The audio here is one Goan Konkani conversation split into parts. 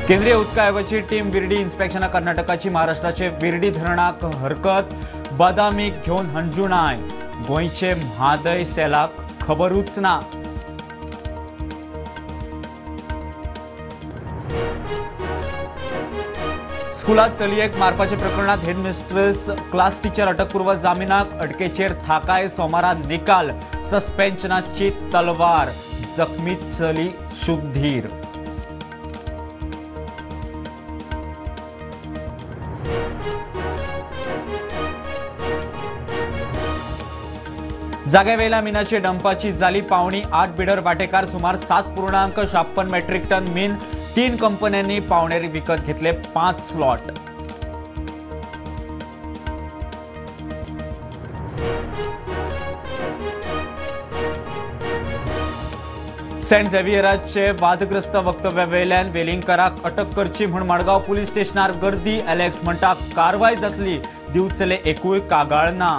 केंद्रीय उदका आयोगाची टीम विर्डी इन्स्पेक्शना कर्नाटकाची महाराष्ट्राचे विर्डी धरणाक हरकत, बदामीक घेवन हंजुणाय, गोंयचे म्हादय सेलाक खबरूच ना। स्कुलात चलयेक मारपाच्या प्रकरणात हेडमिस्ट्रेस क्लास टीचर अटकपूर्व जामिनाक, अटकेचेर थाकाय, सोमारा निकाल, सस्पेन्शनाची तलवार, जखमी चली शुद्धीर। जाग्यावेल्या मिनाचे डंपाची जाली पावणी, 8 बिडर वाटेकार, सुमार 7.56 मेट्रिक टन मीन, 3 कंपन्यांनी पावणेर विकत घेतले 5 स्लॉट। सेंट झेवियराचे वादग्रस्त वक्तव्यावेल्यान वेलिंगकाराक अटक करची म्हूण मडगांव पुलीस स्टेशनार गर्दी, एलेक्स म्हणटा कारवाय जातली, दिवचले एकूय कागाळ ना।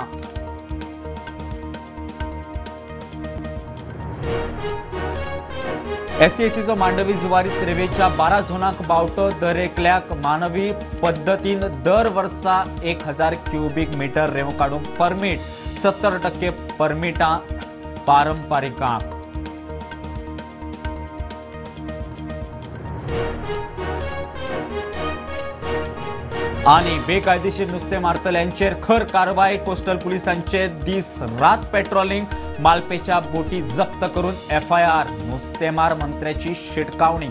एससीएससीचो मांडवी जुवारी त्रेवेच्या 12 झोनाक बावटो, दर एकल्याक मानवी पद्दतीन दर वर्सा 1000 क्युबीक मीटर रेंव काडूंक परमीट, 70% परमिटां पारंपारिकांक। आनी बेकायदेशीर नुस्तें मारतल्यांचेर खर कारवाय, कोस्टल पुलिसांचे दीस रात पेट्रोलिंग, मालपेच्या बोटी जप्त करून एफआयआर, नुस्तेमार मंत्र्याची शिटकावणी।